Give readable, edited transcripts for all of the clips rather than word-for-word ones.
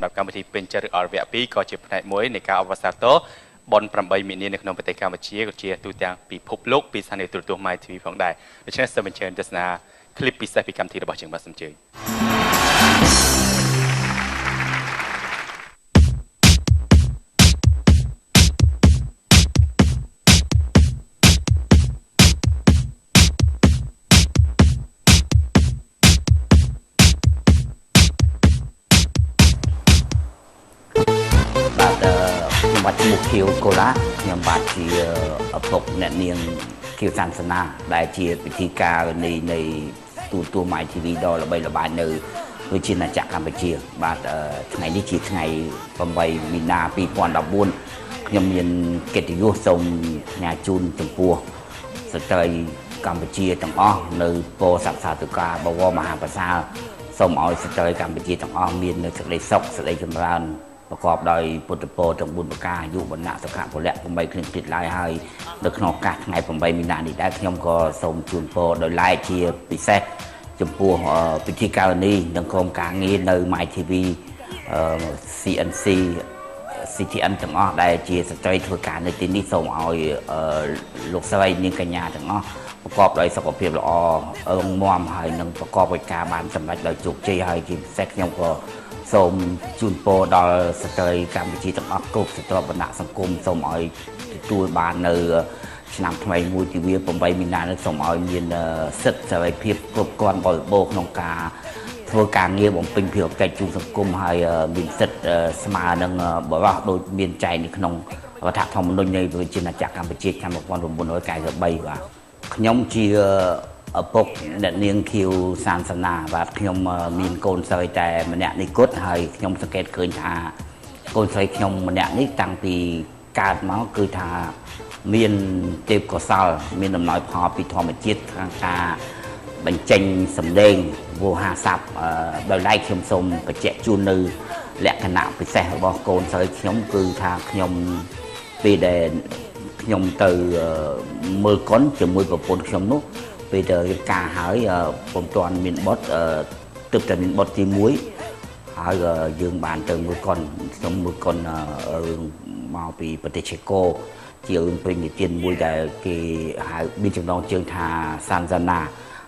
សម្រាប់កម្មវិធីពេញចិត្តឬអរវគ្គ2ក៏ជាផ្នែកមួយនៃការអបអរសាទរបុណ្យ8មីនានៅក្នុងប្រទេសកម្ពុជាក៏ជាទូទាំងពិភពលោកពីស្ថានីយទូរទស្សន៍ My TV ផងដែរដូច្នេះសូមអញ្ជើញទស្សនាคลิปពិសេសពីកម្មវិធីរបស់យើងបាទសូមអញ្ជើញ បាទខ្ញុំបាទឈ្មោះខៀវកូឡាខ្ញុំបាទជាឪពុកអ្នកនាងខៀវសានសនាដែលជាពិធីការនីនៃទូរទស្សន៍ My TV ដ៏ល្បីល្បាញនៅវិជាណាចក្រកម្ពុជាបាទថ្ងៃនេះជាថ្ងៃ8មីនា2014ខ្ញុំមានកិត្តិយសសូមផ្ញើជូនចំពោះស្ត្រីកម្ពុជាទាំងអស់នៅពោធិ៍សាធុការបវរមហាប្រសាសូមឲ្យស្ត្រីកម្ពុជាទាំងអស់មាននៅសេចក្តីសុខសេចក្តីចម្រើនប្រកបដោយពុទ្ធពរទាំង4ប្រការអាយុវណ្ណៈសុខៈពលៈ8គ្លៀងទៀតឡើយហើយនៅក្នុងឱកាសថ្ងៃ8មីនានេះដែរខ្ញុំក៏សូមជូនពរដោយឡែកជាពិសេសចំពោះពិធីការនីនិងក្រុមការងារនៅ My TV CNC CTN ទាំងអស់ដែលជាស្ត្រីធ្វើការនៅទីនេះសូមឲ្យលោកស្រីនាងកញ្ញាទាំងអស់ប្រកបដោយសុខភាពល្អរឹងមាំហើយនិងប្រកបដោយការបានសម្រេចដោយជោគជ័យហើយជាពិសេសខ្ញុំក៏សូមជូនពរដល់ស្ត្រីកម្ពុជាទាំងអស់គ្រប់ស្រទាប់វណ្ណៈសង្គមសូមឲ្យទទួលបាននៅឆ្នាំថ្មីមួយទិវា8មីនានេះសូមឲ្យមានសិទ្ធិសេរីភាពគ្រប់គ្រាន់បរិបូរណ៍ក្នុងការធ្វើការងារបំពេញភារកិច្ចជូនសង្គមហើយមានសិទ្ធិស្មើនឹងបរិសុទ្ធដូចមានចែងនៅក្នុងរដ្ឋធម្មនុញ្ញនៃប្រជាណាចក្រកម្ពុជាឆ្នាំ1993បាទខ្ញុំជាឪពុកអ្នកនាងខៀវសានសនាបាទខ្ញុំមានកូនស្រីតែម្នាក់នេះគត់ហើយខ្ញុំសង្កេតឃើញថាកូនស្រីខ្ញុំម្នាក់នេះតាំងពីកើតមកគឺថាមានទេពកោសលមានដំណោយផលពីធម្មជាតិខាងការបញ្ចេញសម្លេងវោហារស័ព្ទដោយឡែកខ្ញុំសូមបញ្ជាក់ជូននៅលក្ខណៈពិសេសរបស់កូនស្រីខ្ញុំគឺថាខ្ញុំពេលដែលខ្ញុំទៅមើលកុនជាមួយប្រពន្ធខ្ញុំនោះពេលទៅរៀបការហើយពុំទាន់មានបុត្រទើបតែមានបុត្រទី1ហើយយើងបានទៅមើលកុនខ្ញុំមើលកុនរឿងមកពីប្រទេសឆេកូជារឿងព្រេងនិទានមួយដែលគេហៅមានចំណងជើងថាសានសាណា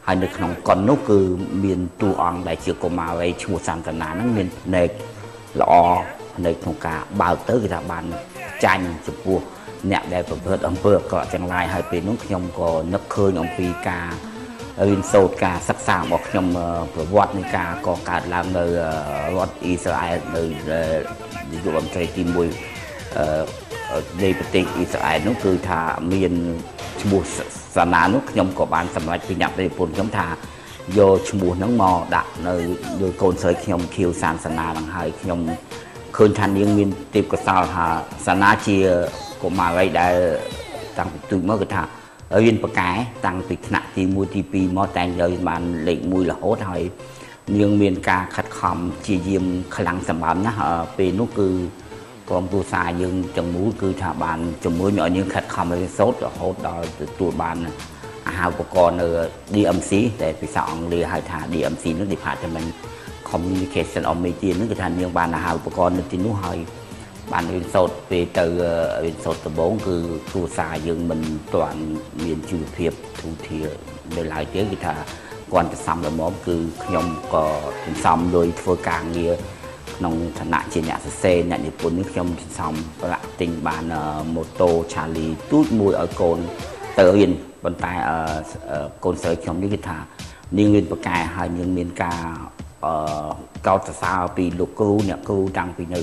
ហើយនៅក្នុងកុននោះគឺមានតួអង្គដែលជាកុមារីឈ្មោះសានសាណាហ្នឹងមានភ្នែកល្អនៅក្នុងការបើកទៅគឺថាបានចាញ់ចំពោះអ្នកដែលប្រព្រឹត្តអំពើអាក្រក់ទាំងឡាយហើយពេលនោះខ្ញុំក៏នឹកឃើញអំពីការរៀនសូត្រការសិក្សារបស់ខ្ញុំប្រវត្តិនៃការកកើតឡើងនៅរដ្ឋអ៊ីស្រាអែលនៅនាយករដ្ឋមន្ត្រីទី1នៃប្រទេសអ៊ីស្រាអែលនោះគឺថាមានឈ្មោះសាណានោះខ្ញុំក៏បានសម្រេចពីអ្នកប្រពន្ធខ្ញុំថាយកឈ្មោះហ្នឹងមកដាក់នៅលើកូនស្រីខ្ញុំខៀវសានសាណាហ្នឹងហើយខ្ញុំឃើញថានាងមានទេពកោសលថាសាណាជាកុមារីដែលតាំងពីទូចមកគឺថារៀនពូកែតាំងពីថ្នាក់ទី1ទី2មកតែងតែបានលេខ1រហូតហើយនាងមានការខិតខំព្យាយាមខ្លាំងសម្បើមណាស់ពេលនោះគឺក្រុមគ្រួសារយើងទាំងមូលគឺថាបានជំរុញឲ្យនាងខិតខំរៀនសូត្ររហូតដល់ទទួលបានអាហារូបករណ៍នៅ DMC ដែលភាសាអង់គ្លេសហៅថា DMC នោះ Department Communication of Media នោះគឺថានាងបានអាហារូបករណ៍នៅទីនោះហើយបានរៀនសូត្រពេលទៅរៀនសូត្រដំបូងគឺគ្រួសារយើងមិនទាន់មានជីវភាពធូរធារនៅឡើយទេគឺថាគាត់ទៅសំល្មមគឺខ្ញុំក៏សន្សំលុយធ្វើការងារក្នុងឋានៈជាអ្នកសរសេរអ្នកនិពន្ធនេះខ្ញុំសន្សំប្រាក់ទិញបានម៉ូតូឆាលីទូចមួយឲ្យកូនទៅរៀនប៉ុន្តែកូនស្រីខ្ញុំនេះគឺថានាងរៀនពូកែហើយនាងមានការកោតសរសើរពីលោកគ្រូអ្នកគ្រូតាំងពីនៅ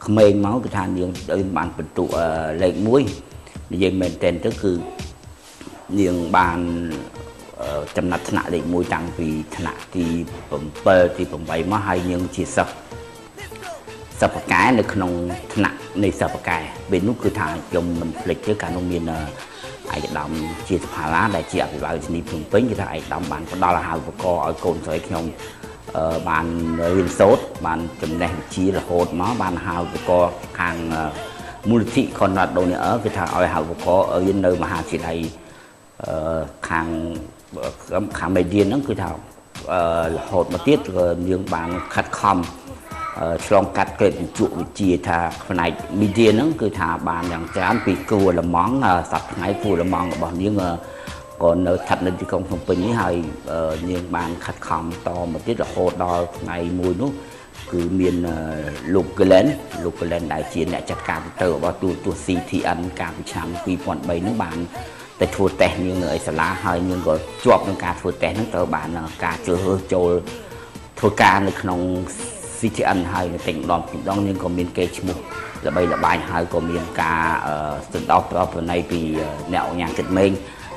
ក្មេងមកគឺថានាងបានបន្ទុកលេខ1និយាយមែនទែនទៅគឺនាងបានចំណាត់ថ្នាក់លេខ1តាំងពីថ្នាក់ទី7ទី8មកហើយនាងជាសិស្សពូកែនៅក្នុងថ្នាក់នៃសិស្សពូកែពេលនោះគឺថាខ្ញុំមិនភ្លេចទេកាលនោះមានឯកឧត្តមជាសភាឡាដែលជាអភិបាលរាជធានីភ្នំពេញគឺថាឯកឧត្តមបានផ្ដល់អាហារូបករណ៍ឲ្យកូនស្រីខ្ញុំបានរៀនសូត្របានចំណេះវិជ្ជារហូតមកបានអាហារូបករណ៍ខាងមូលនិធិខុនរ៉ាដូនីអឺគឺថាឲ្យអាហារូបករណ៍រៀននៅមហាវិទ្យាល័យខាងមេរៀនហ្នឹងគឺថារហូតមកទៀតយើងបានខិតខំ ឆ្លងកាត់ក្រេតវិជ្ជាវិជាថាផ្នែក media ហ្នឹងគឺថាបានយ៉ាងច្រើនពីគ្រូអាល្លឺម៉ង់សប្តាហ៍ថ្ងៃគ្រូអាល្លឺម៉ង់របស់នាងក៏នៅស្ថិតនៅទីក្រុងភ្នំពេញនេះហើយនាងបានខិតខំតមកទៀតរហូតដល់ថ្ងៃមួយនោះគឺមានលោក Glenn លោក Glenn ដែលជាអ្នកចាត់ការទៅរបស់ទូរទស្សន៍ CTN កាលពីឆ្នាំ2003នោះបានទៅធ្វើតេស្តនាងនៅឯសាលាហើយនាងក៏ជាប់នឹងការធ្វើតេស្តហ្នឹងត្រូវបានការជ្រើសរើសចូលធ្វើការនៅក្នុង CTN ហើយនៅតែម្ដងពីរដងនាងក៏មានកេរ្តិ៍ឈ្មោះល្បីល្បាញហើយក៏មានការសន្តោសប្រោសប្រណីពីអ្នកអង្គការគិតមេង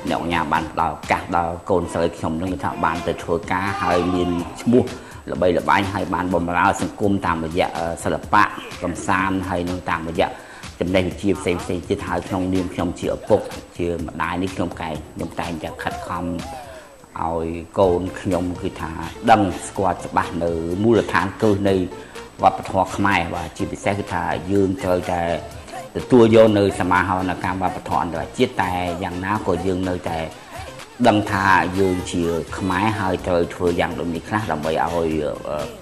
អ្នកអង្គការបានផ្ដល់ឱកាសដល់កូនស្រីខ្ញុំនឹងថាបានទៅធ្វើការហើយមានឈ្មោះល្បីល្បាញហើយបានបម្រើសង្គមតាមរយៈសិល្បៈកំសាន្តហើយនឹងតាមរយៈចំណេះវិជ្ជាផ្សេងផ្សេងទៀតហើយក្នុងនាមខ្ញុំជាឪពុកជាម្ដាយនេះខ្ញុំតែងតែខិតខំឲ្យកូនខ្ញុំគឺថាដឹងស្គាល់ច្បាស់នៅមូលដ្ឋានគ្រឹះនៃវប្បធម៌ខ្មែរបាទជាពិសេសគឺថាយើងត្រូវតែទទួលយកនៅសមាហរណកម្មវប្បធម៌អន្តរជាតិតែយ៉ាងណាក៏យើងនៅតែដឹងថាយើងជាខ្មែរហើយត្រូវធ្វើយ៉ាងដូចនេះខ្លះដើម្បីឲ្យ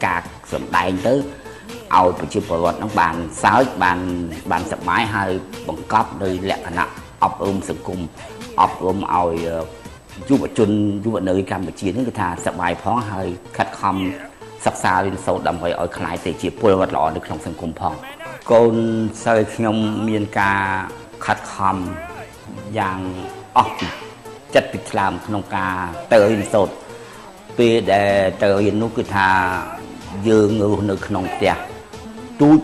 ការសម្ដែងទៅឲ្យប្រជាពលរដ្ឋនឹងបានសើចបានសប្បាយហើយបង្កប់ដោយលក្ខណៈអប់រំសង្គមអប់រំឲ្យយុវជនយុវនារីកម្ពុជានេះគឺថាសប្បាយផងហើយខិតខំសិក្សារៀនសូត្រដើម្បីឲ្យក្លាយទៅជាពលរដ្ឋល្អនៅក្នុងសង្គមផងកូនស្រីខ្ញុំមានការខិតខំយ៉ាងអស់ពីចិត្តពីថ្លើមក្នុងការទៅរៀនសូត្រពេលដែលទៅរៀននោះគឺថាយើងរស់នៅក្នុងផ្ទះទូច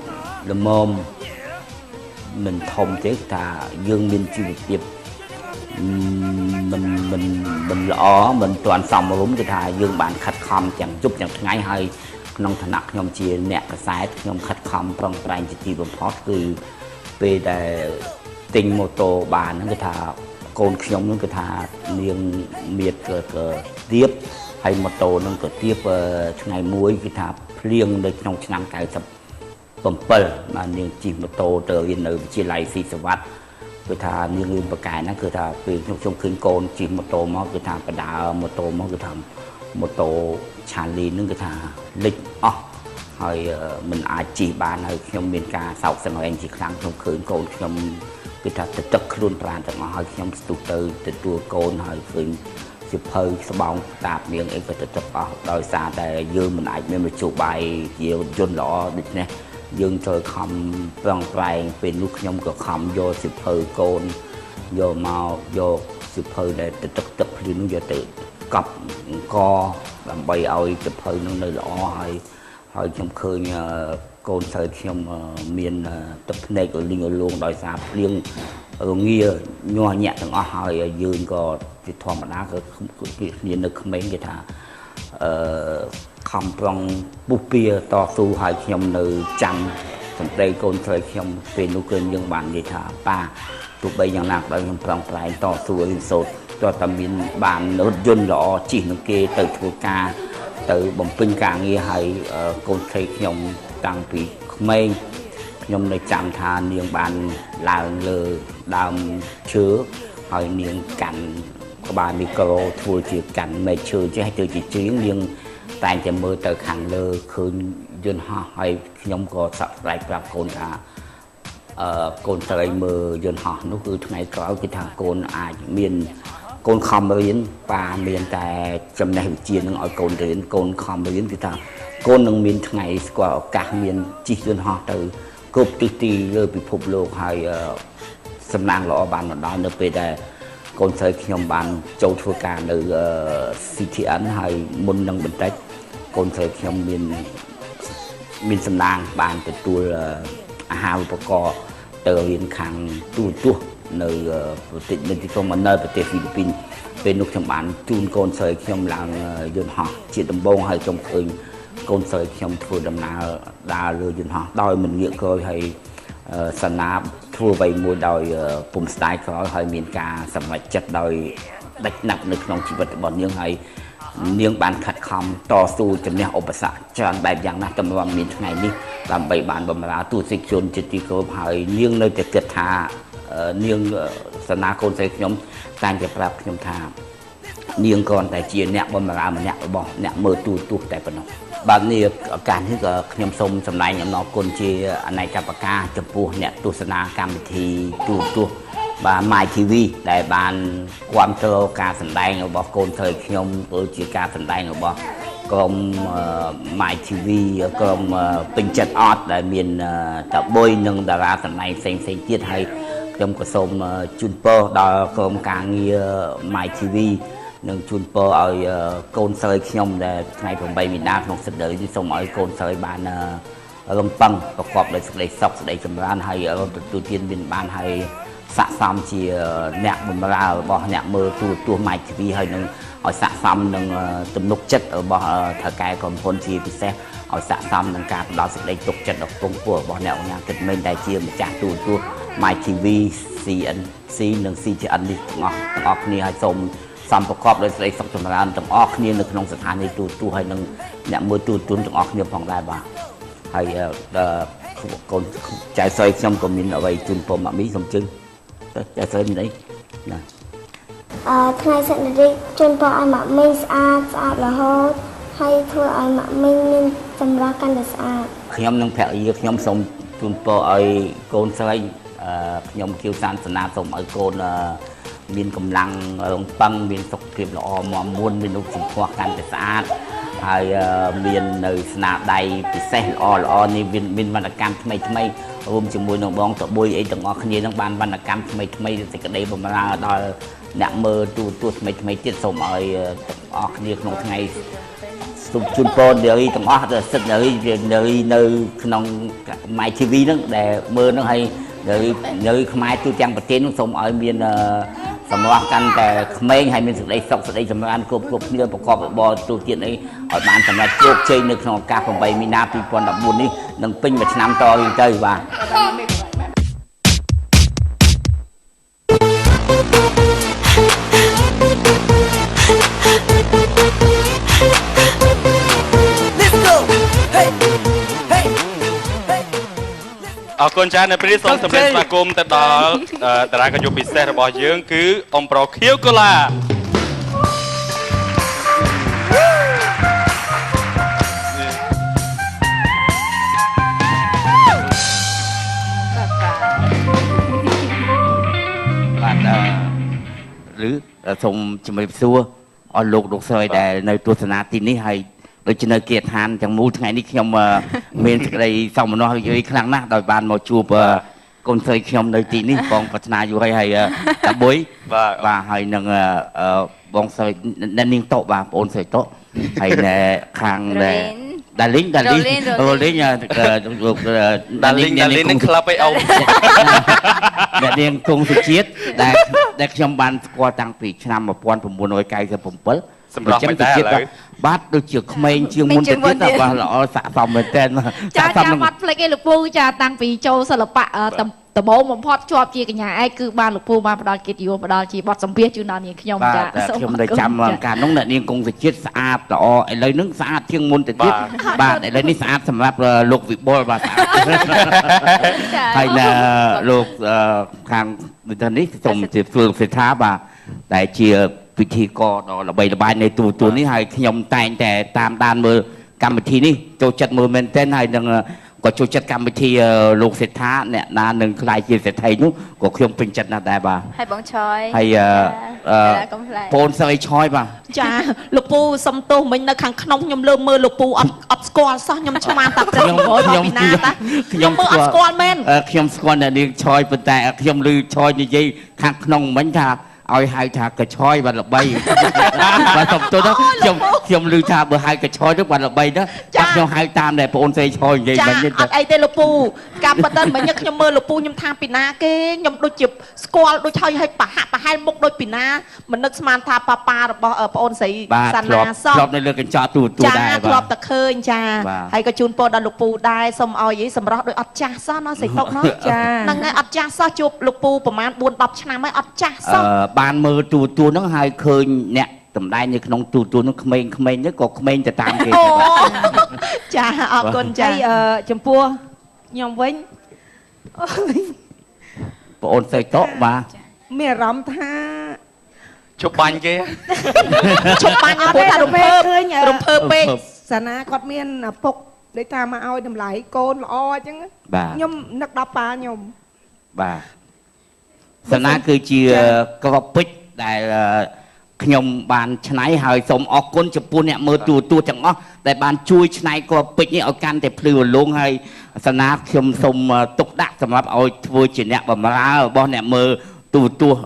ល្មមមិនធំទេគឺថាយើងមានជីវភាពមិនមិនមិនល្អមិនទាន់សមរម្យគឺថាយើងបានខិតខំទាំងយប់ទាំងថ្ងៃហើយក្នុងឋានៈខ្ញុំជាអ្នកកសែតខ្ញុំខិតខំប្រឹងប្រែងជាទីបំផុតគឺពេលដែលទិញម៉ូតូបានហ្នឹងគឺថាកូនខ្ញុំហ្នឹងគឺថានាងមៀតក៏ទៀបហើយម៉ូតូហ្នឹងក៏ទៀបថ្ងៃមួយគឺថាភ្លៀងនៅក្នុងឆ្នាំ97បាទនាងជិះម៉ូតូទៅរៀននៅវិទ្យាល័យស៊ីសវត្តគឺថានាងរៀនបកែហ្នឹងគឺថាពេលខ្ញុំឃើញកូនជិះម៉ូតូមកគឺថាបដើម៉ូតូមកគឺថាម៉ូតូឆាលីហ្នឹងគឺថាលិចអស់ហើយមិនអាចជិះបានហើយខ្ញុំមានការសោកសង្រេងជាខ្លាំងខ្ញុំឃើញកូនខ្ញុំគឺថាទឹកខ្លួនប្រាណទាំងអស់ហើយខ្ញុំស្ទុះទៅទទួលកូនហើយឃើញសិភៅស្បោងតាបនាងអីក៏ទឹកអស់ដោយសារតែយើងមិនអាចមានមធ្យោបាយជារថយន្តល្អដូច្នេះយើងត្រូវខំប្រឹងប្រែងពេលនោះខ្ញុំក៏ខំយកសិភៅកូនយកមកយកសិភៅដែលទឹកភ្លៀងនោះយកទៅកប់អង្គដើម្បីឲ្យសិភៅនោះនៅល្អហើយហើយខ្ញុំឃើញកូនស្រីខ្ញុំមានទឹកភ្នែករលីងរលោងដោយសារភ្លៀងរងាញាស់ញាក់ទាំងអស់ហើយយើងក៏ជាធម្មតាក៏គ្នានៅក្មេងគេថាអឺខំប្រឹងពុះពៀតស៊ូហើយខ្ញុំនៅចាំសម្ដីកូនស្រីខ្ញុំពេលនោះគឺយើងបាននិយាយថាប៉ាទោះបីយ៉ាងណាក៏ដោយខ្ញុំប្រឹងប្រែងតស៊ូរៀនសូត្រតើតែមានបានរថយន្តល្អជិះនឹងគេទៅធ្វើការទៅបំពេញការងារហើយកូនស្រីខ្ញុំតាំងពីក្មេងខ្ញុំនៅចាំថានាងបានឡើងលើដើមឈើហើយនាងកាន់ក្បាលមីក្រូធ្វើជាកាន់មែកឈើចេះទៅជាជ្រៀងនាងតែងតែមើលទៅខាងលើឃើញយន្តហោះហើយខ្ញុំក៏សក់ស្ដាយប្រាប់កូនថាកូនស្រីមើលយន្តហោះនោះគឺថ្ងៃក្រោយគឺថាកូនអាចមានកូនខំរៀនប៉ាមានតែចំណេះវិជ្ជានឹងឲ្យកូនរៀនកូនខំរៀនគឺថាកូននឹងមានថ្ងៃស្គាល់ឱកាសមានជិះយន្តហោះទៅគ្រប់ទិសទីលើពិភពលោកហើយសំណាងល្អបានមកដល់នៅពេលដែលកូនស្រីខ្ញុំបានចូលធ្វើការនៅ CTN ហើយមុននឹងបន្តិចកូនស្រីខ្ញុំមានសំណាងបានទទួលអាហារូបករណ៍ទៅរៀនខាងទូរទស្សន៍នៅប្រទេសនៅទីក្រុងម៉ាណិលប្រទេសហ្វីលីពីនពេលនោះខ្ញុំបានជូនកូនស្រីខ្ញុំឡើងយន្តហោះជាដំបូងហើយខ្ញុំឃើញកូនស្រីខ្ញុំធ្វើដំណើរដើរលើយន្តហោះដោយមិនងាកក្រោយហើយសណាធ្វើអ្វីមួយដោយពុំស្ដាយក្រោយហើយមានការសម្រេចចិត្តដោយដាច់ណាត់នៅក្នុងជីវិតរបស់នាងហើយនាងបានខិតខំតស៊ូជំនះឧបសគ្គច្រើនបែបយ៉ាងណាស់ទម្រាំមានថ្ងៃនេះដើម្បីបានបម្រើទស្សនិកជនជាទីគោរពហើយនាងនៅតែគិតថានាងសនាកូនស្រីខ្ញុំតែងតែប្រាប់ខ្ញុំថានាងគ្រាន់តែជាអ្នកបម្រើម្នាក់របស់អ្នកមើលទូរទស្សន៍តែប៉ុណ្ណោះ បាទនេះឱកាសនេះក៏ខ្ញុំសូមសម្ដែងអំណរគុណជាអនេកប្រការចំពោះអ្នកទស្សនាកម្មវិធីទូរទស្សន៍បាទ My TV ដែលបានគ្រប់គ្រងការសម្ដែងរបស់កូនស្រីខ្ញុំដូចជាការសម្ដែងរបស់ក្រុម My TV ក្រុមពេញចិត្តអត់ដែលមានតាបុយនិងតារាសម្ដែងផ្សេងផ្សេងទៀតហើយខ្ញុំក៏សូមជូនពរដល់ក្រុមការងារ My TV និងជូនពរឲ្យកូនស្រីខ្ញុំដែលថ្ងៃ8មីនាក្នុងសិទ្ធិនេះសូមឲ្យកូនស្រីបានរំពឹងប្រកបដោយសេចក្តីសុខសេចក្តីចម្រើនហើយរំទទួលទានមានបានហើយស័ក្តិសមជាអ្នកបម្រើរបស់អ្នកមើលទូរទស្សន៍ My TV ហើយនឹងឲ្យស័ក្តិសមនឹងទំនុកចិត្តរបស់ថៅកែក្រុមហ៊ុនជាពិសេសឲ្យស័ក្តិសមនឹងការផ្ដល់សេចក្តីទុកចិត្តដ៏ខ្ពង់ខ្ពស់របស់អ្នកអង្គការគិតមេងដែលជាម្ចាស់ទូរទស្សន៍ My TV CNC និង CTN នេះទាំងអស់គ្នាហើយសូមសំប្រកបដោយសេចក្តីសុខចម្រើនទាំងអស់គ្នានៅក្នុងស្ថានីយ៍ទូរទស្សន៍ហើយនឹងអ្នកមើលទូរទស្សន៍ទាំងអស់គ្នាផងដែរបាទហើយកូនចៅស្រីខ្ញុំក៏មានអ្វីជូនពរម៉ាមីសូមជើញចៅស្រីមានអីណាថ្ងៃសិទ្ធិនារីជូនពរឲ្យម៉ាមីស្អាតស្អាតរហូតហើយធ្វើឲ្យម៉ាមីមានសម្រស់កាន់តែស្អាតខ្ញុំនិងភរិយាខ្ញុំសូមជូនពរឲ្យកូនស្រីខ្ញុំខៀវសានសនាសូមឲ្យកូនមានកម្លាំងរំពឹងមានសុខភាពល្អមាំមួនមានរូបសម្ផស្សកាន់តែស្អាតហើយមាននៅស្នាដៃពិសេសល្អល្អនេះមានវណ្ណកម្មថ្មីថ្មីរួមជាមួយនឹងបងតបុយអីទាំងអស់គ្នានឹងបានវណ្ណកម្មថ្មីថ្មីសេចក្តីបម្រើដល់អ្នកមើលទូរទស្សន៍ថ្មីថ្មីទៀតសូមឲ្យទាំងអស់គ្នាក្នុងថ្ងៃសូមជូនពរនារីទាំងអស់សិទ្ធិនារីនៅក្នុង My TV ហ្នឹងដែលមើលហ្នឹងហើយនៅខ្មែរទូទាំងប្រទេសហ្នឹងសូមឲ្យមានសម្រស់កាន់តែក្មេងហើយមានសេចក្តីសុខសេចក្តីចម្រើនគ្រប់គ្នាប្រកបរបរទូទៀតអីឲ្យបានសម្រេចជោគជ័យនៅក្នុងឱកាស8មីនា2014នេះនឹងពេញមួយឆ្នាំតរៀងទៅបាទអរគុណច្រើននៅពេលនេះសូមសម្លេងស្វាគមន៍ទៅដល់តារាកយុពិសេសរបស់យើងគឺអ៊ំប្រុសខៀវកូឡាបាទឬសូមជំរាបសួរអស់លោកលោកស្រីដែលនៅទស្សនាទីនេះហើយដូចជានៅគេឋានទាំងមូលថ្ងៃនេះខ្ញុំមានសេចក្តីសោមនស្សរីករាយខ្លាំងណាស់ដោយបានមកជួបកូនស្រីខ្ញុំនៅទីនេះបងប្រាថ្នាយូរហើយហើយតាបុយបាទហើយនឹងបងស្រីអ្នកនាងតបាទបងស្រីតហើយនៅខាងដាលីងរ៉ូលីងលោកដាលីងនឹងក្លឹបអីអូអ្នកនាងគង់សុជាតិដែលខ្ញុំបានស្គាល់តាំងពីឆ្នាំ1997សម្រាប់មិនដែរឥឡូវបាទដូចជាក្មេងជាងមុនទៅទៀតបាទល្អស័ក្តិសមមែនតើចាចាបាត់ភ្លេចឯលោកពូចាតាំងពីចូលសិល្បៈដំបូងបំផុតជាប់ជាកញ្ញាឯកគឺបានលោកពូបានផ្ដល់កិត្តិយសផ្ដល់ជាបទសម្ភាសន៍ជូនដល់នាងខ្ញុំចាខ្ញុំនៅចាំកាលនោះអ្នកនាងគង់សុជាតិស្អាតល្អឥឡូវហ្នឹងស្អាតជាងមុនទៅទៀតបាទឥឡូវនេះស្អាតសម្រាប់លោកវិបុលបាទស្អាតហើយលោកខាងនេះសូមជម្រាបសួរសេដ្ឋាបាទដែលជាពិធីករដ៏ល្បីល្បាញនៃទូរទស្សន៍នេះហើយខ្ញុំតែងតែតាមដានមើលកម្មវិធីនេះចូលចិត្តមើលមែនទែនហើយនឹងក៏ចូលចិត្តកម្មវិធីលោកសេដ្ឋាអ្នកណានឹងក្លាយជាសេដ្ឋីនោះក៏ខ្ញុំពេញចិត្តណាស់ដែរបាទហើយបងឆយហើយបងស្រីឆយបាទចាលោកពូសុំទោសមិញនៅខាងក្នុងខ្ញុំលើមើលលោកពូអត់ស្គាល់សោះខ្ញុំឆ្មាតាព្រះមកពីណាតាខ្ញុំមើលអត់ស្គាល់មែនខ្ញុំស្គាល់អ្នកនាងឆយប៉ុន្តែខ្ញុំឮឆយនិយាយខាងក្នុងមិញថាឲ្យហៅថាកឆយបាទល្បីបាទសុំទោសទៅខ្ញុំឮថាបើហៅកឆយទៅបាទល្បីទៅបាទខ្ញុំហៅតាមដែលបងអូនស្រីឆយនិយាយមិញទេអត់អីទេលោកពូកម្មពិតទៅមិញខ្ញុំមើលលោកពូខ្ញុំថាពីណាគេខ្ញុំដូចជាស្គាល់ដូចហើយឲ្យប្រហាក់ប្រហែលមុខដូចពីណាមិននឹកស្មានថាប៉ាប៉ារបស់បងអូនស្រីសាណាសោះធ្លាប់នៅលើកញ្ចក់ទូទូដែរបាទធ្លាប់តែឃើញចាហើយក៏ជូនពរដល់លោកពូដែរសូមឲ្យសម្រស់ដូចអត់ចាស់សោះណោះស្រីតុកណោះចាហ្នឹងហើយអត់ចាស់សោះជួបលោកពូប្រហែល4 10ឆ្នាំហើយអត់ចាស់សោះ បានមើលទូទូហ្នឹងហើយឃើញអ្នកតម្ដែងនៅក្នុងទូទូហ្នឹងក្មេងៗហ្នឹងក៏ក្មេងទៅតាមគេចាអរគុណចាចំពោះខ្ញុំវិញ បងអូនស្រីតបាទ មានអារម្មណ៍ថា ជប់បាញ់គេ ជប់បាញ់ព្រោះថារំភើបរំភើបពេក សាណាគាត់មានឪពុកដូចថាមកឲ្យតម្លៃកូនល្អអញ្ចឹងខ្ញុំនឹកដល់ប៉ាខ្ញុំ បាទសាណាគឺជាក្របពេជ្រដែលខ្ញុំបានឆ្នៃហើយសូមអរគុណចំពោះអ្នកមើលទូរទស្សន៍ទាំងអស់ដែលបានជួយឆ្នៃក្របពេជ្រនេះឲ្យកាន់តែភ្លឺរលោងហើយសាណាខ្ញុំសូមទុកដាក់សម្រាប់ឲ្យធ្វើជាអ្នកបម្រើរបស់អ្នកមើលទូរទស្សន៍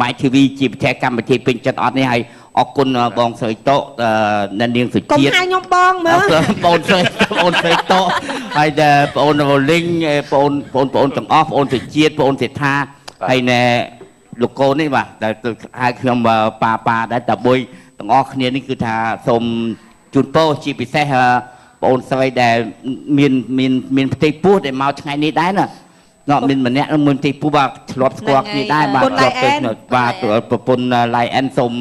My TV ជាពិសេសកម្មវិធីពេញចិត្តអត់នេះហើយអរគុណបងស្រីតោអ្នកនាងសុជាតិ កុំហៅខ្ញុំបងមើល បងស្រីបងស្រីតោហើយបងរលីងបងបងបងទាំងអស់បងសុជាតិបងសេដ្ឋាហើយណែលោកកូននេះបាទដែលហៅខ្ញុំប៉ាប៉ាដែរតាបុយទាំងអស់គ្នានេះគឺថាសូមជូនពរជាពិសេសបងស្រីដែលមានមានមានផ្ទៃពោះដែលមកថ្ងៃនេះដែរណាមានម្នាក់មួយទីពូបាទធ្លាប់ស្គាល់គ្នាដែរបាទធ្លាប់ទៅបាទប្រពន្ធឡៃអិនសូម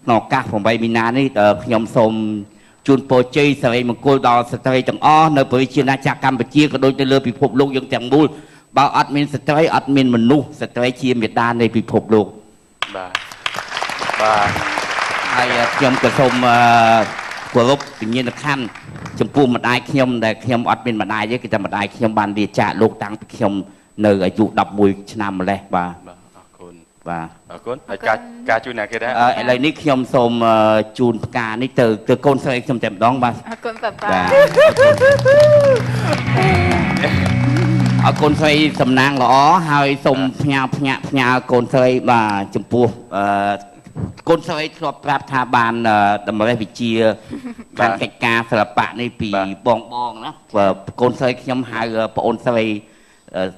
ក្នុងឱកាស8មីនានេះខ្ញុំសូមជូនពរជ័យសិរីមង្គលដល់ស្ត្រីទាំងអស់នៅប្រជាណាចក្រកម្ពុជាក៏ដូចទៅលើពិភពលោកយើងទាំងមូលបើអត់មានស្ត្រីអត់មានមនុស្សស្ត្រីជាមេដានៃពិភពលោកបាទបាទហើយខ្ញុំក៏សូមគោរពវិញ្ញាណក្ខន្ធចំពោះម្ដាយខ្ញុំដែលខ្ញុំអត់មានម្ដាយទេគឺតែម្ដាយខ្ញុំបានលាចាកលោកតាំងពីខ្ញុំនៅអាយុ11ឆ្នាំម្លេះបាទអរគុណបាទអរគុណហើយការជូនអ្នកគេដែរឥឡូវនេះខ្ញុំសូមជូនផ្កានេះទៅកូនស្រីខ្ញុំតែម្ដងបាទអរគុណប៉ាប៉ាអរគុណស្រីសំណាងល្អហើយសូមផ្ញើផ្ញើកូនស្រីបាទចំពោះកូនស្រីធ្លាប់ប្រាប់ថាបានតម្រេះវិជាខាងកិច្ចការសិល្បៈនេះពីបងបងណាកូនស្រីខ្ញុំហៅប្អូនស្រី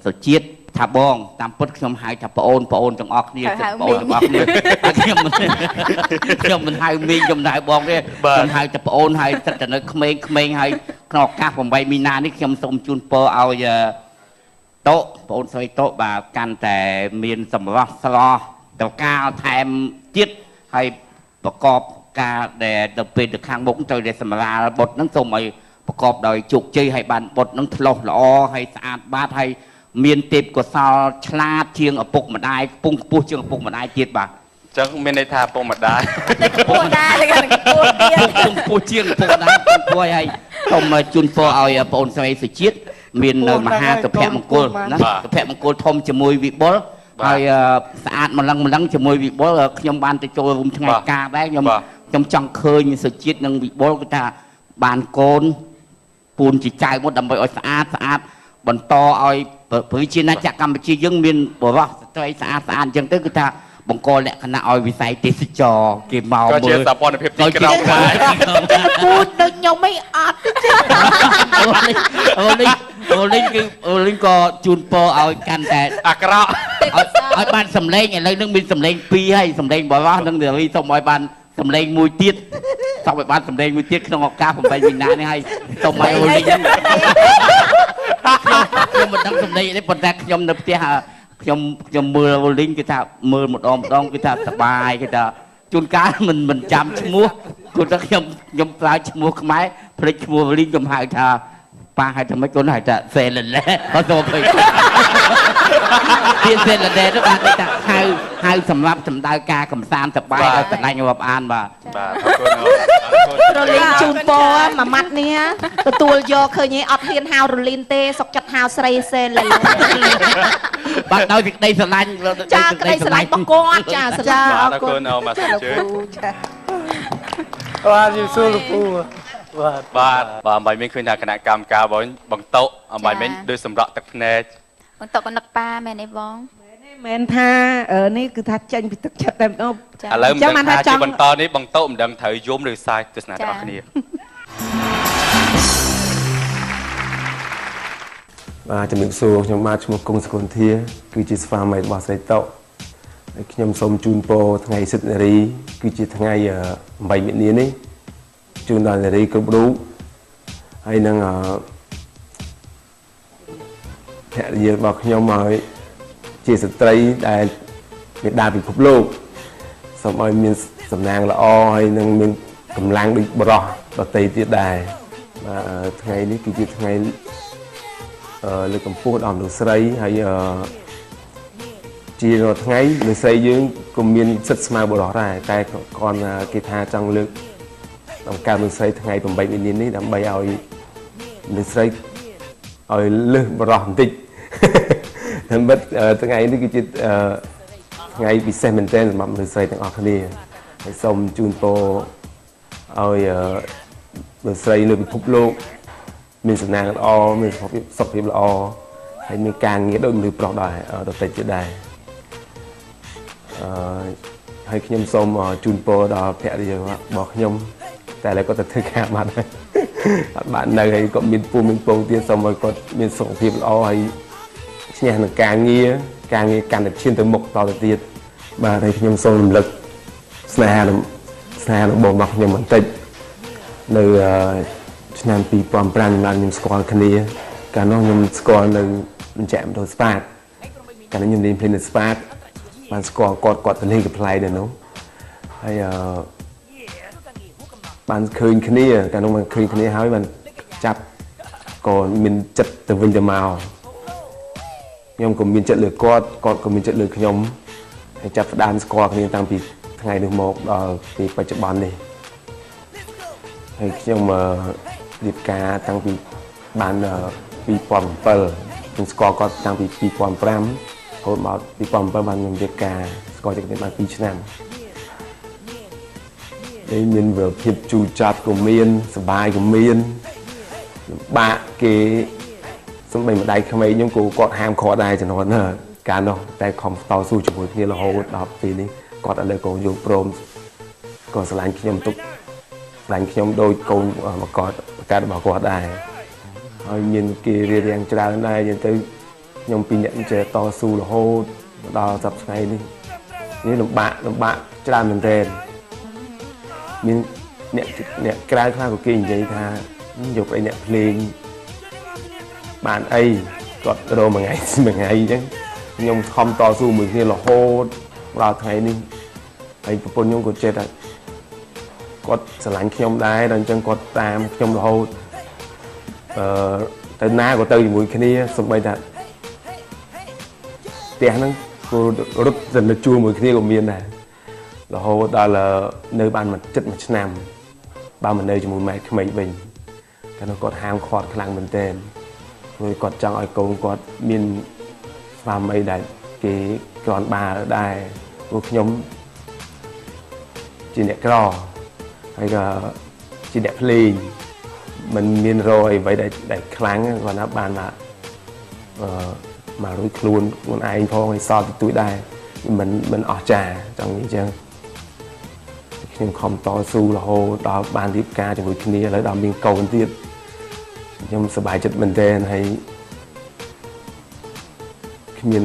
សុជាតិថាបងតាមពិតខ្ញុំហៅថាប្អូនប្អូនទាំងអស់គ្នាប្អូនទាំងអស់គ្នាខ្ញុំមិនហៅមីងខ្ញុំមិនហៅបងទេខ្ញុំហៅតែប្អូនហើយទឹកតែនៅក្មេងៗហើយក្នុងឱកាស8មីនានេះខ្ញុំសូមជូនពរឲ្យតោប្អូនស្រីតោបាទកាន់តែមានសម្រស់ស្រស់តកាលថែមទៀតហើយប្រកបការដែលទៅពេលទៅខាងមុខត្រូវតែសម្រាលបុត្រហ្នឹងសូមឲ្យប្រកបដោយជោគជ័យហើយបានបុត្រហ្នឹងឆ្លោះល្អហើយស្អាតបាតហើយមានទេពកោសលឆ្លាតជាងឪពុកម្ដាយខ្ពង់ខ្ពស់ជាងឪពុកម្ដាយទៀតបាទអញ្ចឹងមានន័យថាឪពុកម្ដាយឪពុកម្ដាយខ្ពស់ទៀតខ្ពស់ជាងឪពុកម្ដាយខ្ពស់ហើយសូមជូនពរឲ្យប្អូនស្រីសុជាតិមាននៅមហាសុភមង្គលណាសុភមង្គលធំជាមួយវិបុលហើយស្អាតម្លឹងជាមួយវិបុលខ្ញុំបានទៅចូលរួមថ្ងៃការដែរខ្ញុំចង់ឃើញសុជាតិនិងវិបុលគឺថាបានកូនពូនជាចៅមកដើម្បីឲ្យស្អាតបន្តឲ្យប្រជាណាចក្រកម្ពុជាយើងមានបរិសុទ្ធស្ត្រីស្អាតអញ្ចឹងទៅគឺថាបង្កលក្ខណៈឲ្យវិស័យទេសចរគេមកមើលក៏ជាសម្ព័ន្ធភាពទីក្រុងដែរ ពូដូចខ្ញុំឯងអត់ទេ អូលីងគឺអូលីងក៏ជូនពរឲ្យកាន់តែអាក្រក់ឲ្យបានសម្លេងឥឡូវនឹងមានសម្លេងពីរហើយសម្លេងបរិសុទ្ធនិងនារីសូមឲ្យបានសម្លេងមួយទៀតសូមឲ្យបានសម្លេងមួយទៀតក្នុងឱកាស8មីនានេះហើយសូមឲ្យអូលីងខ្ញុំមិនដឹងសម្លេងទេប៉ុន្តែខ្ញុំនៅផ្ទះខ្ញុំមើលអូលីងគឺថាមើលម្ដងគឺថាសប្បាយគឺថាជួនកាលមិនចាំឈ្មោះគឺថាខ្ញុំប្រើឈ្មោះខ្មែរភ្លេចឈ្មោះអូលីងខ្ញុំហៅថាប៉ាហៅថាម៉េចកូនហៅថាសេលឡេអត់ទៅពេកទៀតសេលឡេទៅបានតែហៅសម្រាប់សម្ដៅការកំសាន្តសប្បាយដល់ស្រឡាញ់រាប់អានបាទបាទអរគុណអរគុណ រលីងជូនពរមួយម៉ាត់នេះទទួលយកឃើញឯងអត់ហ៊ានហៅរលីនទេសុកចិត្តហៅស្រីសេលឡេ បាទដោយសេចក្តីស្រឡាញ់ចាក្តីស្រឡាញ់របស់គាត់ចាស្រឡាញ់ អរគុណអូបាទសូមជឿ បាទជំរាបសួរលោកពូបាទបាទបាទអំបញ្ញមិញឃើញថាគណៈកម្មការបងបង្តុអំបញ្ញមិញដូចសម្រក់ទឹកភ្នែក បង្តុក៏នឹកប៉ាមែនទេបង មែនថានេះគឺថាចេញពីទឹកចិត្តតែម្ដង ឥឡូវមិនដឹងថាជាបន្តនេះបង្តុមិនដឹងត្រូវយំឬសាយទស្សនាទាំងអស់គ្នា បាទជំរាបសួរខ្ញុំបាទឈ្មោះគង់សកុនធាគឺជាស្វាមីរបស់ស្រីតោហើយខ្ញុំសូមជូនពរថ្ងៃសិទ្ធិនារីគឺជាថ្ងៃ8មីនានេះជូនដល់នារីគ្រប់រូបហើយនឹងភរិយារបស់ខ្ញុំឲ្យជាស្ត្រីដែលមេដាពិភពលោកសូមឲ្យមានសំណាងល្អហើយនឹងមានកម្លាំងដូចបរោះដទៃទៀតដែរបាទថ្ងៃនេះគឺជាថ្ងៃលើកកម្ពស់ដល់មនុស្សស្រីហើយជារាល់ថ្ងៃមនុស្សស្រីយើងក៏មានសិទ្ធិស្មើបុរសដែរតែគ្រាន់គេថាចង់លើក បង្កើតមនុស្សស្រីថ្ងៃ8មីនានេះដើម្បីឲ្យមនុស្សស្រីឲ្យលឹះបរោះបន្តិចតែថ្ងៃនេះគឺជាថ្ងៃពិសេសមែនទែនសម្រាប់មនុស្សស្រីទាំងអស់គ្នាហើយសូមជូនពរឲ្យមនុស្សស្រីលើពិភពលោកមានសំណាងល្អមានសុខភាពល្អហើយមានការងារដូចមនុស្សប្រុសដែរដទៃទៀតដែរហើយខ្ញុំសូមជូនពរដល់ភរិយារបស់ខ្ញុំតែឥឡូវគាត់ទៅធ្វើការបាត់ហើយអត់បាននៅហើយគាត់មានពូមានពងទៀតសូមឲ្យគាត់មានសុខភាពល្អហើយឈ្នះនឹងការងារកាន់តែឈានទៅមុខតទៅទៀតបាទហើយខ្ញុំសូមរំលឹកស្នេហារបស់ខ្ញុំបន្តិចនៅឆ្នាំ2005បានខ្ញុំស្គាល់គ្នាកាលនោះខ្ញុំស្គាល់នៅមជ្ឈមណ្ឌលស្ប៉ាតកាលនោះខ្ញុំលេងភ្លេងនៅស្ប៉ាតបានស្គាល់គាត់ទៅលេងកំប្លែងនៅនោះហើយបានឃើញគ្នាកាលនោះបានឃើញគ្នាហើយបានចាប់ក៏មានចិត្តទៅវិញទៅមកខ្ញុំក៏មានចិត្តលើគាត់គាត់ក៏មានចិត្តលើខ្ញុំហើយចាប់ផ្ដើមស្គាល់គ្នាតាំងពីថ្ងៃនោះមកដល់ពេលបច្ចុប្បន្ននេះហើយខ្ញុំរៀបការតាំងពីបាន2007ខ្ញុំស្គាល់គាត់តាំងពី2005រហូតមក2007បានខ្ញុំរៀបការស្គាល់គ្នាបាន2ឆ្នាំហើយមានភាពជូរចត់ក៏មានសប្បាយក៏មានលំបាកគេសំបីម្ដាយក្មេងខ្ញុំក៏គាត់ហាមឃាត់ដែរជំនាន់ណាកាលនោះតែខំតស៊ូជាមួយគ្នារហូតដល់ពេលនេះគាត់ឥឡូវក៏យល់ព្រមក៏ស្រឡាញ់ខ្ញុំទុកស្រឡាញ់ខ្ញុំដូចកូនមកគាត់បង្កើតរបស់គាត់ដែរហើយមានគេរៀបរៀងច្រើនដែរយើងទៅខ្ញុំពីរនាក់ចេះតស៊ូរហូតដល់សប្តាហ៍ថ្ងៃនេះនេះលំបាកច្រើនមែនទែនមានអ្នកក្រៅខ្លះក៏គេនិយាយថាយកប្តីអ្នកភ្លេងបានអីគាត់រមួយថ្ងៃមួយថ្ងៃអញ្ចឹងខ្ញុំខំតស៊ូមួយគ្នារហូតដល់ថ្ងៃនេះហើយប្រពន្ធខ្ញុំក៏ចេះថាគាត់ស្រឡាញ់ខ្ញុំដែរដល់អញ្ចឹងគាត់តាមខ្ញុំរហូតទៅណាក៏ទៅជាមួយគ្នាសូម្បីថាផ្ទះហ្នឹងក៏រត់ទៅនៅជួលមួយគ្នាក៏មានដែររហូតដល់នៅបានមួយចិត្តមួយឆ្នាំបើមិននៅជាមួយម៉ែក្មេកវិញកាលនោះគាត់ហាមឃាត់ខ្លាំងមែនទែនព្រោះគាត់ចង់ឲ្យកូនគាត់មានស្វាមីដែលគេគ្រាន់បើដែរព្រោះខ្ញុំជាអ្នកក្រហើយក៏ជាអ្នកភ្លេងមិនមានរយអ្វីដែលខ្លាំងគាត់ណាបានមករួចខ្លួនឯងផងឲ្យសល់តិចតួចដែរមិនអស់ចាចង់និយាយចឹងខ្ញុំខំតស៊ូរហូតដល់បានរៀបការជាមួយគ្នាឥឡូវដល់មានកូនទៀតខ្ញុំសប្បាយចិត្តមែនទែនហើយគ្មាន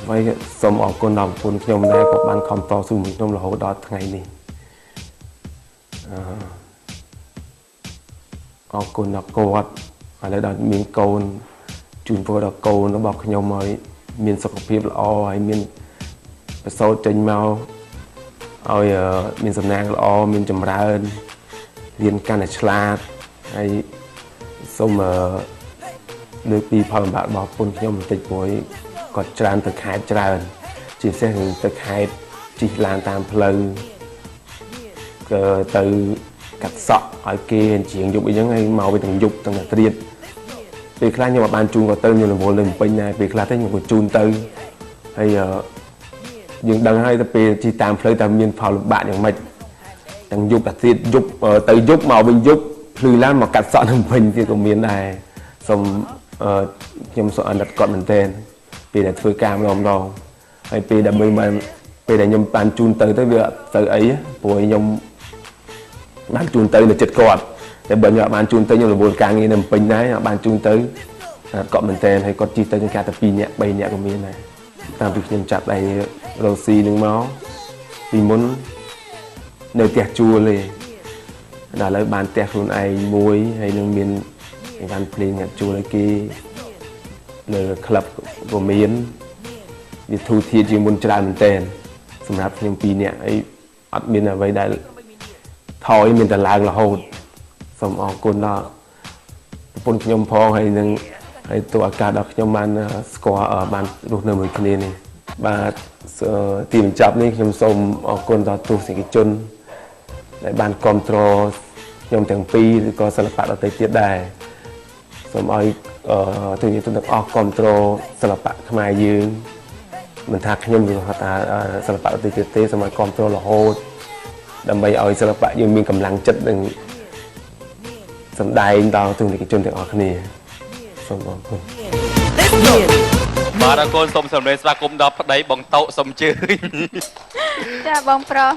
អ្វីសូមអរគុណដល់ប្រពន្ធខ្ញុំដែរគាត់បានខំតស៊ូមួយខ្ញុំរហូតដល់ថ្ងៃនេះអរគុណដល់គាត់ឥឡូវដល់មានកូនជូនពរដល់កូនរបស់ខ្ញុំឲ្យមានសុខភាពល្អហើយមានប្រសូតចេញមកឲ្យមានសំណាងល្អមានចម្រើនរៀនកាន់តែឆ្លាតហើយសូមលើកពីផលលំបាករបស់ប្រពន្ធខ្ញុំបន្តិចព្រោះគាត់ច្រើនទៅខេត្តច្រើនជាពិសេសទៅខេត្តជិះឡានតាមផ្លូវក៏ទៅកាត់សក់ឲ្យគេជាងយប់អីចឹងហើយមកវិញទាំងយប់ទាំងត្រៀតពេលខ្លះខ្ញុំអត់បានជូនគាត់ទៅខ្ញុំរវល់នៅពេញដែរពេលខ្លះទៅខ្ញុំក៏ជូនទៅហើយយើងដឹងហើយទៅពេលជិះតាមផ្លូវតើមានផលលំបាកយ៉ាងម៉េចទាំងយប់អាទៀតយប់ទៅយប់មកវិញយប់ភ្លឺឡានមកកាត់សក់នៅពេញទៀតក៏មានដែរសូមខ្ញុំសូមអាណិតគាត់មែនទែនពេលដែលធ្វើការម្ដងហើយពេលដែលពេលដែលខ្ញុំបានជូនទៅវាទៅអីព្រោះខ្ញុំបានជូនទៅនៅចិត្តគាត់តែបើខ្ញុំអត់បានជូនទៅខ្ញុំរវល់ការងារនៅពេញដែរអត់បានជូនទៅគាត់មែនទែនហើយគាត់ជិះទៅជាងការតែ2នាក់3នាក់ក៏មានដែរតាមពីខ្ញុំចាប់ដៃរ៉ូស៊ីនឹងមកពីមុននៅផ្ទះជួលទេដល់ឥឡូវបានផ្ទះខ្លួនឯងមួយហើយនឹងមានបានភ្លេងអ្នកជួលឲ្យគេនៅក្លឹបក៏មានវាធូរធារជាងមុនច្រើនមែនទែនសម្រាប់ខ្ញុំ2នាក់អីអត់មានអ្វីដែលថយមានតែឡើងរហូតសូមអរគុណដល់ប្រពន្ធខ្ញុំផងហើយនឹងហើយទូឱកាសដល់ខ្ញុំបានស្គាល់បានរស់នៅមួយគ្នានេះបាទទីបញ្ចប់នេះខ្ញុំសូមអរគុណដល់ទស្សនិកជន ដែលបានគ្រប់គ្រងខ្ញុំទាំងពីរឬក៏សិល្បៈដទៃទៀតដែរសូមឲ្យទស្សនិកជនទាំងអស់គ្រប់គ្រងសិល្បៈខ្មែរយើងមិនថាខ្ញុំឬថាសិល្បៈដទៃទៀតទេសូមឲ្យគ្រប់គ្រងរហូតដើម្បីឲ្យសិល្បៈយើងមានកម្លាំងចិត្តនិងសម្ដែងដល់ទស្សនិកជនទាំងអស់គ្នាសូមអរគុណ បាទអរគុណសូមសម្លេងស្វាគមន៍ដល់ប្តីបងតោសូមជើញ ចាបងប្រុស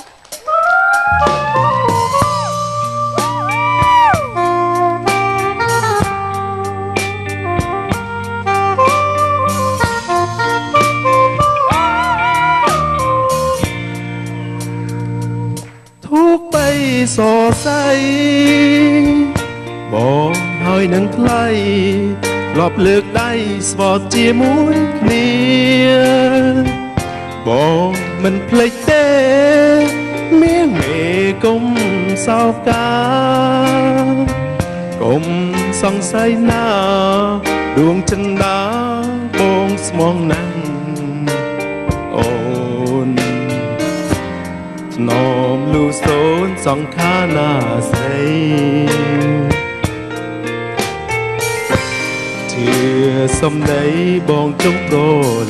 ทุกไปสอใสបងហើយនឹងថ្លៃលបលើកដៃស្វត់ជាមួយគ្នាបងមិនភ្លេចទេមានមេគុំសោកាគុំសង្ស័យណាដួងចិន្តាបងស្មងណាស់អូន នមលូសូនសង្ខាណាស្រីជឿសំដីបងចុងប្រល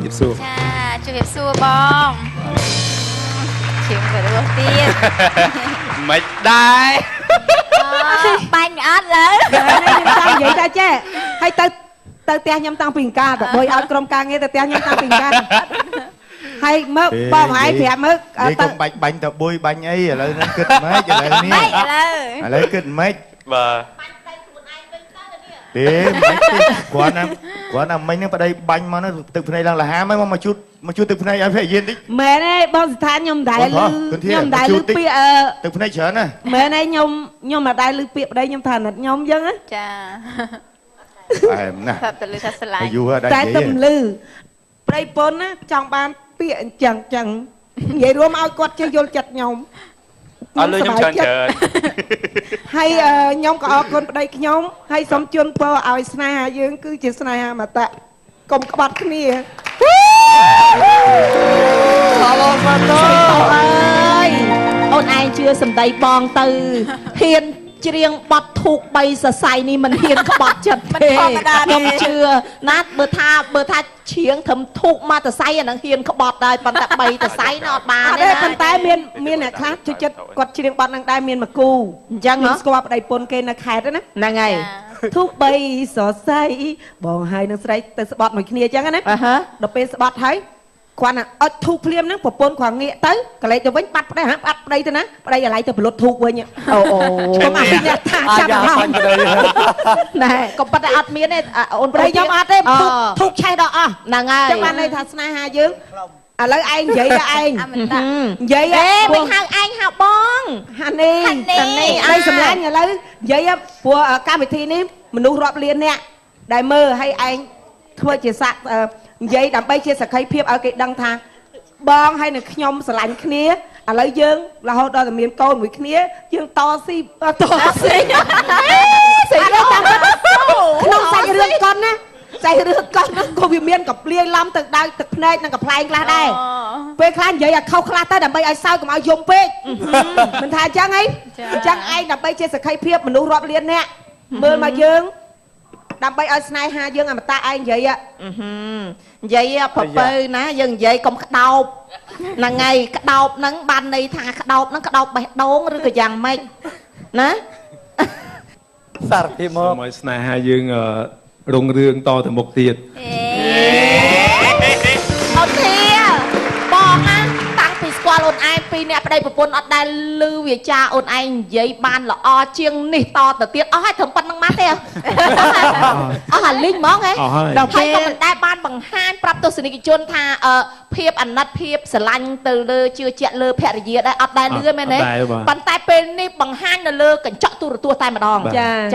ញៀបសួរ ចាជំរាបសួរបងជៀមទៅរស់ទៀត មិនដែរ បាញ់អត់លើ ខ្ញុំចង់និយាយថាចេះហើយទៅទៅផ្ទះខ្ញុំតាំងពីការទៅបុយឲ្យក្រុមការងារទៅផ្ទះខ្ញុំតាំងពីការហើយមើលបងឯងប្រាប់មើល និយាយកុំបាច់បាញ់តបុយបាញ់អីឥឡូវហ្នឹងគិតម៉េចឥឡូវនេះឥឡូវគិតម៉េច បាទ ទេមិនទេគ្រាន់តែគ្រាន់តែមិញហ្នឹងប្តីបាញ់មកហ្នឹងទឹកភ្នែកឡើងលហាមហ្នឹងមកជូតមកជូតទឹកភ្នែកឲ្យភរិយាតិច មែនទេបងស្ថានខ្ញុំមិនដែលឮខ្ញុំមិនដែលឮពាក្យ ទឹកភ្នែកច្រើនណា មែនទេខ្ញុំខ្ញុំមិនដែលឮពាក្យប្តីខ្ញុំថាអាណិតខ្ញុំអញ្ចឹងណា ចា អែមណាស់ តែទៅឮថាស្រឡាញ់ យូរដែរ តែទៅឮប្តីប៉ុនណាចង់បានពាក្យអញ្ចឹងចឹងនិយាយរួមឲ្យគាត់ចេះយល់ចិត្តខ្ញុំ អត់លឺខ្ញុំច្រើនច្រើន ហើយខ្ញុំក៏អរគុណប្តីខ្ញុំហើយសូមជូនពរឲ្យស្នេហាយើងគឺជាស្នេហាមតៈកុំក្បត់គ្នា អើយអូនឯងជឿសំដីបងទៅហ៊ានច្រៀងបត់ធូក3សរសៃនេះមិនហ៊ានក្បត់ចិត្តទេខ្ញុំជឿណាបើថាច្រៀងត្រឹមធូកមួយសរសៃអានឹងហ៊ានក្បត់ដែរប៉ុន្តែ3សរសៃណអត់បាន ទេប៉ុន្តែមានអ្នកខ្លះជួយចិត្តគាត់ច្រៀងបត់នឹងដែរមានមួយគូ អញ្ចឹង ខ្ញុំស្គាល់ប្តីពុនគេនៅខេត្តណា ហ្នឹងហើយ ធូប3សរសៃបងហើយនឹងស្រីទៅស្បត់មួយគ្នាអញ្ចឹងណាដល់ពេលស្បត់ហើយគ្រាន់តែអុចធូបភ្លាមហ្នឹងប្រពន្ធគ្រាន់ងាកទៅកលេចទៅវិញបាត់ប្តីហាបាត់ប្តីទៅណាប្តីអាឡ័យទៅផលុតធូបវិញ អូអូ កុំអាពីអ្នកថាចាំអារម្មណ៍ ណែក៏ប៉ុន្តែអត់មានទេអូន ប្តីខ្ញុំអត់ទេធូបឆេះដល់អស់ ហ្នឹងហើយ ចឹងបានន័យថាស្នេហាយើងឥឡូវឯងនិយាយដល់ឯងនិយាយ អេមិនហៅឯងហៅបង ហានីហានីដីសម្លាញ់ឥឡូវនិយាយព្រោះកម្មវិធីនេះមនុស្សរាប់លានអ្នកដែលមើលឲ្យឯងធ្វើជាសាក់និយាយដើម្បីជាសក្ខីភាពឲ្យគេដឹងថាបងហើយនឹងខ្ញុំស្រឡាញ់គ្នាឥឡូវយើងរហូតដល់តែមានកូនមួយគ្នាយើងតស៊ីតស៊ីស៊ីតាមក្នុងសាច់រឿងកុនណាសាច់រឿងកុនហ្នឹងក៏វាមានកាព្លាយឡំទៅដៅទឹកភ្នែកនិងកាផ្លែងខ្លះដែរពេលខ្លះនិយាយឲ្យខុសខ្លះទៅដើម្បីឲ្យសើចកុំឲ្យយំពេកមិនថាអញ្ចឹងអីអញ្ចឹងឯងដើម្បីជាសក្ខីភាពមនុស្សរាប់លានអ្នកមើលមកយើងដើម្បីឲ្យស្នេហាយើងអមតៈឯងនិយាយ និយាយប្រពៅណាយើងនិយាយកុំក្តោបហ្នឹងហើយក្តោបហ្នឹងបានន័យថាក្តោបហ្នឹងក្តោបបេះដូងឬក៏យ៉ាងម៉េចណា សារភាពមកឲ្យស្នេហាយើងរុងរឿងតទៅមុខទៀត អូនធាបងណាតាំងពីស្គាល់អូនឯងពីរអ្នកប្តីប្រពន្ធអត់ដែលឮវាចាអូនឯងនិយាយបានល្អជាងនេះតទៅទៀតអស់ហើយត្រឹមប៉ុណ្្នឹងមកទេអស់អាលីងហ្មងហ៎ដល់ពេលក៏មិនដែលបានបង្ហាញប្រាប់ទស្សនិកជនថាភាពអាណិតភាពស្រឡាញ់ទៅលើជឿជាក់លើភរិយាដែរអត់ដែលលឺមែនទេប៉ុន្តែពេលនេះបង្ហាញនៅលើកញ្ចក់ទូរទស្សន៍តែម្ដង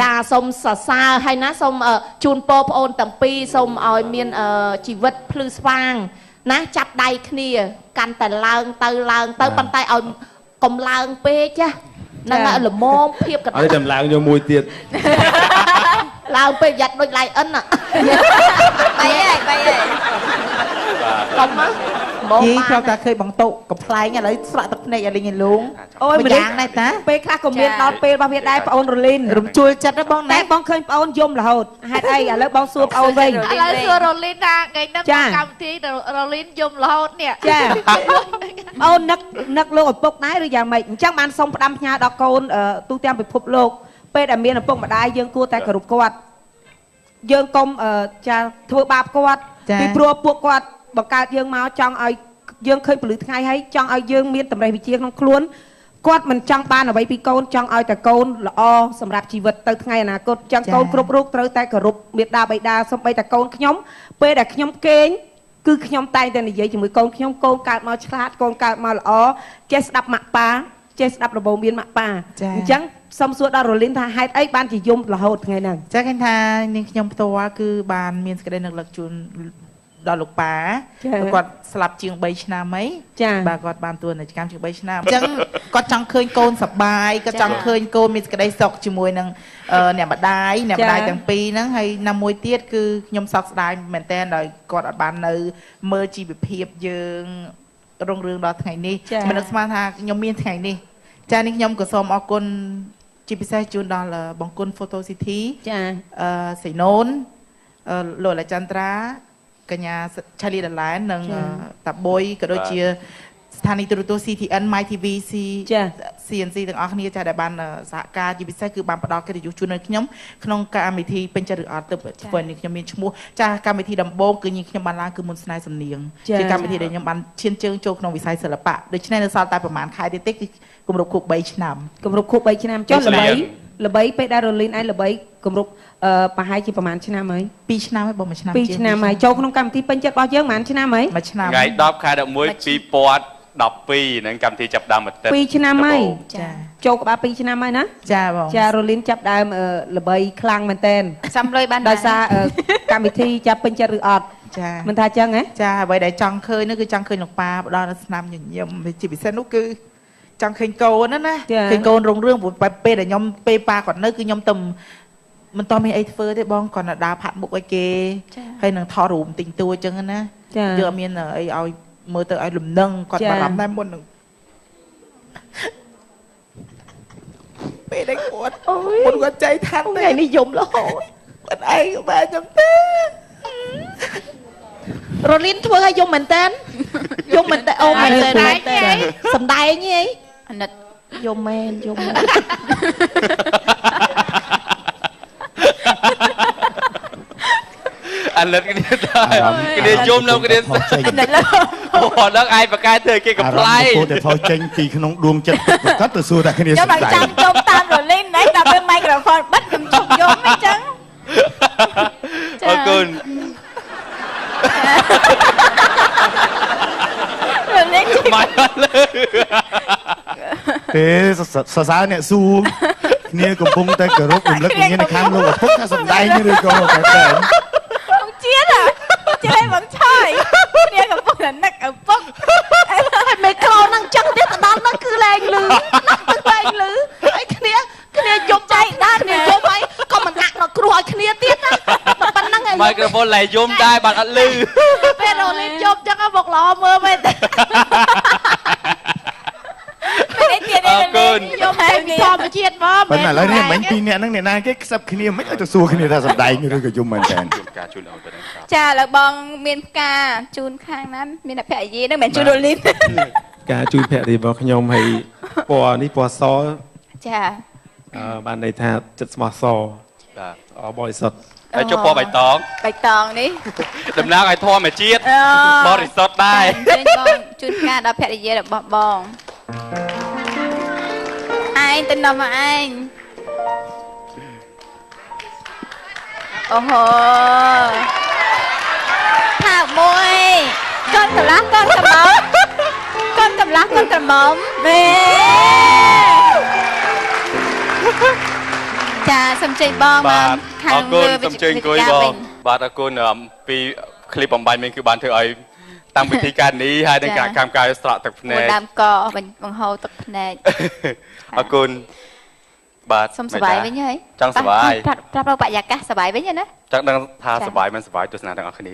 ចាសូមសរសើរហើយណាសូមជូនពរប្អូនទាំងពីរសូមឲ្យមានជីវិតភ្លឺស្វាងណាចាប់ដៃគ្នាកាន់តែឡើងទៅឡើងទៅប៉ុន្តែឲ្យកុំឡើងពេកចាហ្នឹងហើយល្មមភាពកណ្ដាល អត់ចាំឡើងយកមួយទៀត ឡើងពេកយ៉ាត់ដូចឡៃអិន បីហើយបីហើយ បាទ កុំមក យីធ្លាប់តែឃើញបងតុកំ pl ែងឥឡូវស្រក់ទឹកភ្នែកឲ្យលេងលង អូយ ម្យ៉ាងដែរតា ពេលខ្លះក៏មានដល់ពេលរបស់វាដែរប្អូនរលីន រំជួលចិត្តណាបងណា តែបងឃើញប្អូនយំរហូតហេតុអីឥឡូវបងសួរប្អូនវិញ ឥឡូវសួររលីនថាថ្ងៃហ្នឹងកម្មវិធីរលីនយំរហូតនេះ ចាប្អូននឹកនឹកលោកឪពុកដែរឬយ៉ាងម៉េចអញ្ចឹងបានសុំផ្ដាំផ្ញើដល់កូនទូទាំងពិភពលោកពេលដែលមានឪពុកម្ដាយយើងគួរតែគោរពគាត់យើងកុំចាធ្វើបាបគាត់ពីព្រោះពួកគាត់បង្កើតយើងមកចង់ឲ្យយើងឃើញពលឺថ្ងៃហើយចង់ឲ្យយើងមានតម្រេះវិជ្ជាក្នុងខ្លួនគាត់មិនចង់បានអ្វីពីកូនចង់ឲ្យតែកូនល្អសម្រាប់ជីវិតទៅថ្ងៃអនាគតចង់កូនគ្រប់រូបត្រូវតែគោរពមេដាបិតាសូម្បីតែកូនខ្ញុំពេលដែលខ្ញុំគេងគឺខ្ញុំតែងតែនិយាយជាមួយកូនខ្ញុំកូនកើតមកឆ្លាតកូនកើតមកល្អចេះស្ដាប់ម៉ាក់ប៉ាចេះស្ដាប់របូមានម៉ាក់ប៉ាអញ្ចឹងសូមសួរដល់រលីនថាហេតុអីបានជាយំរហូតថ្ងៃហ្នឹងចាឃើញថានាងខ្ញុំផ្ទាល់គឺបានមានសេចក្តីនឹកលឹកជូនដល់លោកប៉ាគាត់ស្លាប់ជាង3ឆ្នាំហីបាទគាត់បានទួនាកម្មជាង3ឆ្នាំអញ្ចឹងគាត់ចង់ឃើញកូនសប្បាយគាត់ចង់ឃើញកូនមានសេចក្តីសុខជាមួយនឹងអ្នកម្ដាយអ្នកម្ដាយទាំងពីរហ្នឹងហើយណាមួយទៀតគឺខ្ញុំសោកស្ដាយមែនតើដោយគាត់អត់បាននៅមើលជីវភាពយើងរុងរឿងដល់ថ្ងៃនេះមិននឹកស្មានថាខ្ញុំមានថ្ងៃនេះចានេះខ្ញុំក៏សូមអរគុណជាពិសេសជូនដល់បង្គន់ Photo City ចាសៃណូនលោកលាចន្ទ្រាកញ្ញាឆាលីដឡែននិងតាបុយក៏ដូចជាស្ថានីយ៍ទូរទស្សន៍ CTN My TV CNC ទាំងអស់គ្នាចាដែលបានសហការជាពិសេសគឺបានផ្ដល់កិត្តិយសជូនដល់ខ្ញុំក្នុងកម្មវិធីពេញចិត្តឬអត់ទៅធ្វើនេះខ្ញុំមានឈ្មោះចាកម្មវិធីដំបូងគឺខ្ញុំបានឡើងគឺមុនស្នេហ៍សំនៀងជាកម្មវិធីដែលខ្ញុំបានឈានជើងចូលក្នុងវិស័យសិល្បៈដូច្នេះនៅសល់តែប្រហែលខែទៀតទេគឺគម្រប់ខួប3ឆ្នាំគម្រប់ខួប3ឆ្នាំចុះល្បីពេលដែលរលីនឯងល្បីគម្រប់ប្រហែលជាប្រហែលឆ្នាំហើយ2ឆ្នាំហើយបង1ឆ្នាំ2ឆ្នាំហើយចូលក្នុងកម្មវិធីពេញចិត្តរបស់យើងប្រហែលឆ្នាំហើយ1ឆ្នាំថ្ងៃ10ខែ11 2012ហ្នឹងកម្មវិធីចាប់ដើមបន្តិច2ឆ្នាំហើយចាចូលក្បាល2ឆ្នាំហើយណាចាបងចារលីនចាប់ដើមល្បីខ្លាំងមែនតើសំលុយបានដោយសារកម្មវិធីចាប់ពេញចិត្តឬអត់ចាមិនថាចឹងហ៎ចាអ្វីដែលចង់ឃើញនោះគឺចង់ឃើញលោកប៉ាផ្ដល់ស្នាមញញឹមជាពិសេសនោះគឺចង់ឃើញកូនណាឃើញកូនរុងរឿងព្រោះពេលដែលខ្ញុំពេលប៉ាគាត់នៅគឺខ្ញុំទៅមិនតមានអីធ្វើទេបងគាត់នៅដើរផាត់មុខឲ្យគេហើយនឹងថតរូបទិញតួអញ្ចឹងណាយើងអត់មានអីឲ្យមើលទៅឲ្យលំនឹងគាត់បារម្ភតែមុននឹងពេលដែលគាត់មុនគាត់ចៃថាន់ថ្ងៃនេះយំរហូតគាត់ឯងបាទខ្ញុំទេរលីនធ្វើឲ្យយំមែនតើយំមែនតើអូមែនតើសំដែងហីអាណិតយំមែនយំអាណិតគ្នាតែគ្នាយំនៅគ្នាអូដល់ឯងបកកែធ្វើគេកំប្លែង អារម្មណ៍តែថយចេញពីក្នុងដួងចិត្តប្រកាសទៅសួរតែគ្នា ខ្ញុំបានចាំជុំតាមរលីនណាដល់ពេលមីក្រូហ្វូនបិទខ្ញុំជុំយំអញ្ចឹង អរគុណ រលីន មកលើ ទេសរសើរអ្នកសួរគ្នាកំពុងតែគោរពរំលឹកវិញ្ញាណខាងលោកឪពុកថាសំដែងឬក៏តែតែ បងជាតិចេះបងឆយគ្នាកំពុងតែនឹកឪពុក ហើយមេក្រូហ្នឹងចឹងទៀតទៅដល់ហ្នឹងគឺលែងលឺគឺលែងលឺហើយគ្នាគ្នាយំចៃដែរគ្នាយំហើយក៏មិនដាក់រកគ្រោះឲ្យគ្នាទៀតណាប៉ុណ្្នឹងឯង មីក្រូហ្វូនលែងយំដែរបាត់អត់លឺ ពេលរលីនយំចឹងមកល្អមើលមែនទេ មិនទៀតទេ យំតែពីធម្មជាតិមក ប៉ុន្តែឥឡូវនេះមិញពីរអ្នកហ្នឹងអ្នកណាគេខ្សឹបគ្នាមិនឲ្យទៅសួរគ្នាថាសំដែងឬក៏យំមែនតើ ការជូនអូនទៅហ្នឹង ចាឥឡូវបងមានផ្កាជូនខាងណាមានភរិយាហ្នឹងមិនជូនរលីន ការជូនភរិយារបស់ខ្ញុំហើយពណ៌នេះពណ៌សចាបានន័យថាចិត្តស្មោះស បាទ បរិសុទ្ធ ហើយចុះពណ៌បៃតង បៃតងនេះ តំណាងឲ្យធម្មជាតិបរិសុទ្ធដែរ បងជូនផ្កាដល់ភរិយារបស់បងឯងទៅនាំមកឯងអូហូថាមួយកូនកម្លាះកូនក្រមុំកូនកម្លាះកូនក្រមុំមេចាសូមជ័យបង បាទអរគុណសូមជ័យអង្គុយបងបាទអរគុណពីឃ្លីបបំបាញ់មិញគឺបានធ្វើឲ្យតាំងពិធីការនេះហើយនឹងការកម្មការស្រក់ទឹកភ្នែក ដើមកបង្ហូរទឹកភ្នែក អរគុណបាទ សូមសប្បាយវិញហើយ ចង់សប្បាយ ប្រាប់ប្រាប់បរិយាកាសសប្បាយវិញណា ចង់ដឹងថាសប្បាយមិនសប្បាយទស្សនាទាំងអស់គ្នា